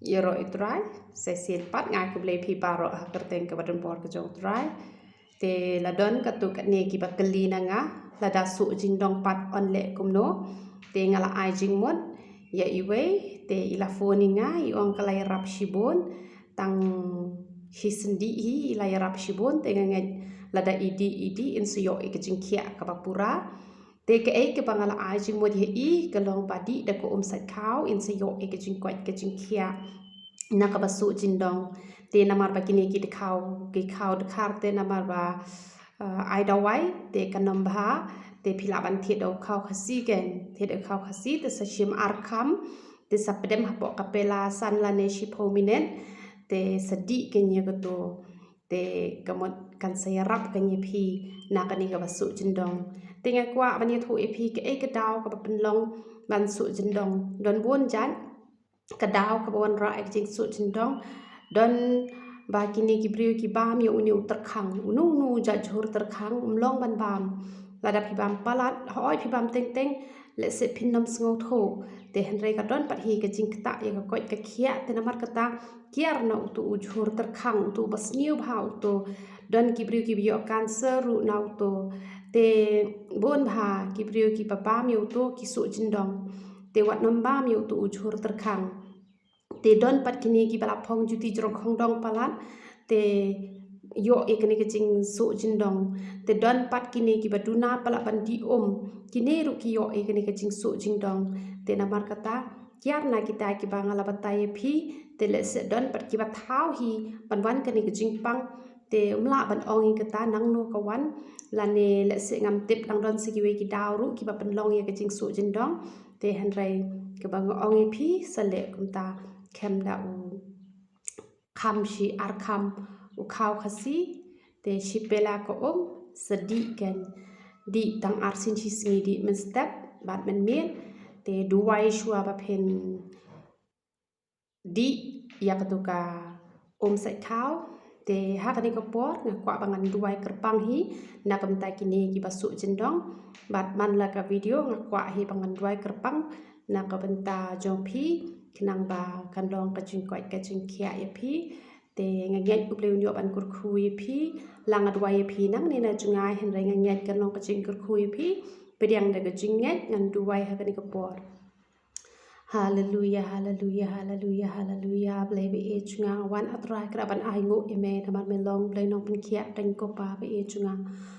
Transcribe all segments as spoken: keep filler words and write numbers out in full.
Ïaroh ïa u Trai, sa shisien pat nga ai khublei ïa phi baroh ha ka kyrteng kaba donbor ka jong u Trai. Te la don katto katne kiba kylli na nga, lada suh jingdong pat yn leh kumno. Te nga la ai jingmut ïa iwei, te i la phone ïa nga, i ong ka la ïarap shibun, tang shisien dih hi, i la ïarap shibun, te nga ngeit lada i dih, i dih, in sa ïoh ïa ka jingkhiah kaba pura. Te kaei kaba nga la ai jingmut ïa i, ka long ba dih da ka um sait khaw, in sa ïoh ïa ka jingkoit ka jingkhiah na kaba suh jingdong. Te namar ba kine ki dkhaw, ki khaw dkhar te namar ba, eh, ai dawai, te kan ym bha, te phi lah ban thied da u khaw khasi kein, thied da u khaw khasi, te sa shim ar kham, te sa pdem hapoh ka pela san lane shiphew minit, te sa dih kein ïa kato. Te ka mut kan sa ïarap kein ïa phi na kane kaba suh jingdong. Te nga kwah ban ïathuh ïa phi kaei ka daw kaba pynlong ban suh jingdong. Don bun jait ka daw kaba wanrah ïa ka jingsuh jingdong. Don ba kine ki briew ki bam ïa une u tyrkhang, uno uno jait jhur tyrkhang, um long ban bam. Lada phi bam palat, hooid phi bam teng teng, lehse phin ym sngewthuh. Te hynrei ka don pat hi ka jingktah ïa ka koit ka khiah, te namar kata kiar na uto u jhur tyrkhang, uto uba sniew bha uto. Don ki briew kiba ïoh cancer ruh na uto. Te bun bha ki briew kiba bam ïa uto ki suh jingdong. Te wat nym bam ïa uto u jhur tyrkhang. Te don pat kine kiba la phong juti jrong khongdong palat, te ïoh ïa kane ka jingsuh jingdong. Te don pat kine kiba duna palat ban dih um, kine ruh ki ïoh ïa kane ka jingsuh jingdong. Te namar kata, kiar na kita kiba nga la batai ïa phi, te lehse don pat kiba thaw hi ban wan kane ka jingpang, te um lah ban ong ïa kata nangno ka wan, lane lehse ngam tip, dang don sa kiwei ki daw ruh kiba pynlong ïa ka jingsuh jingdong. Te hynrei kaba nga ong ïa phi, sa leh kumta, khem da u kham shi ar kham u khaw khasi, te shi pela ka um, sa dih kein. Dih tang ar sien shi sngi dih mynstep bad mynmiet, te duwai shuwa ba phin dih ïa kato ka um sait khaw. Te ha kane ka por nga kwah ba ngan duwai kyrpang hi na ka bynta kine kiba suh jingdong. Bad man la ka video nga kwah hi ba ngan duwai kyrpang na ka bynta jong phi, khnang ba kan long ka jingkoit ka jingkhiah ïa phi. Te nga ngeit U Blei un ïoh ban kyrkhu ïa phi. La nga duwai ïa phi nangne na jngai, hynrei nga ngeit kan long ka jingkyrkhu ïa phi. Pdiang da ka jingngeit, ngan duwai ha kane ka por. Haleluya, haleluya, haleluya, haleluya. Blei ba ïeit jong nga, nga wan, A Trai Kynrad, ban ainguh ïa me namar me long Blei nongpynkhiah, Kynrad ko Pa ba ïeit jong nga.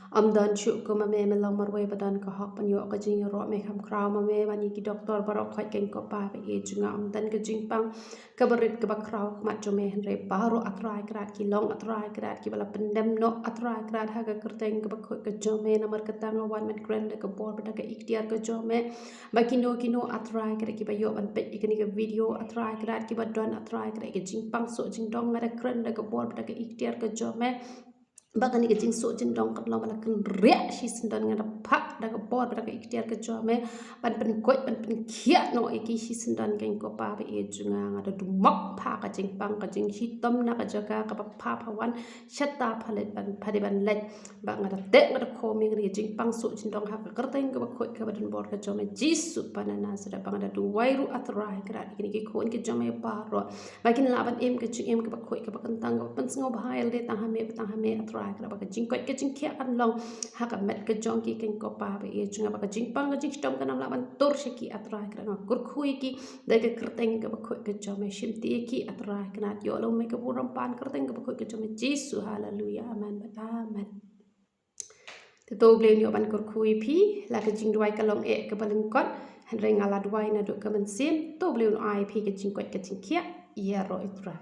Ym don shuh kum ma me, me long marwei ba don ka hok ban ïoh ka jingïaroh, me kham khraw ma me ban ïa ki doktor baroh khoit, Kynrad ko Pa ba ïeit jong nga. Ym don ka jingpang kaba rit kaba khraw ha khmat jong me, hynrei baroh, A Trai Kynrad, ki long, A Trai Kynrad, kiba la pyndem noh, A Trai Kynrad, ha ka kyrteng kaba khuid ka jong me. Namar kata nga wan ban kren da ka bor bad da ka iktiar ka jong me. Ba kino kino, A Trai Kynrad, kiba ïoh ban peit ïa kane ka video, A Trai Kynrad, kiba don, A Trai Kynrad, ka jingpang suh jingdong, nga da kren da ka bor bad da ka iktiar ka jong me. Ba kane ka jingsuh jingdong kan long ba la kynriah shisyndon, nga da phah da ka bor bad da ka iktiar ka jong me ban pynkoit ban pynkhiah noh ïa ki shisyndon, Kynrad ko Pa ba ïeit jong nga. Nga da dumok pha ka jingpang ka jingshitom na ka jaka kaba pha pha wan, shata pha leit ban, pha dei ban leit. Ba nga da teh, nga da khom ïa kane ka jingpang suh jingdong ha ka kyrteng kaba khuid kaba donbor ka jong me, Jisu Khrist na Nasareth. Ba nga da duwai ruh, A Trai Kynrad, ïa kine ki khun ki jong me baroh, ba kin lah ban im ka jingim kaba khuid kaba kyntang kaba pynsngewbha ïa lade tang ha me, tang ha me, A Trai Kynrad, ba ka jingkoit ka jingkhiah kan long ha ka met ka jong ki, Kynrad ko Pa ba ïeit jong nga. Ba ka jingpang ka jingshitom kan ym lah ban tur sha ki, A Trai Kynrad. Nga kyrkhu ïa ki da ka kyrteng kaba khuid ka jong me, shimti ïa ki, A Trai Kynrad. Ïoh long me ka burom pan kyrteng kaba khuid ka jong me, Jisu. Haleluya, amen bad amen. Te to U Blei un ïoh ban kyrkhu ïa phi. La ka jingduwai ka long eh kaba lyngkot, hynrei nga la duwai naduh ka mynsiem. To U Blei un ai ïa phi ka jingkoit ka jingkhiah. Ïaroh, A Trai.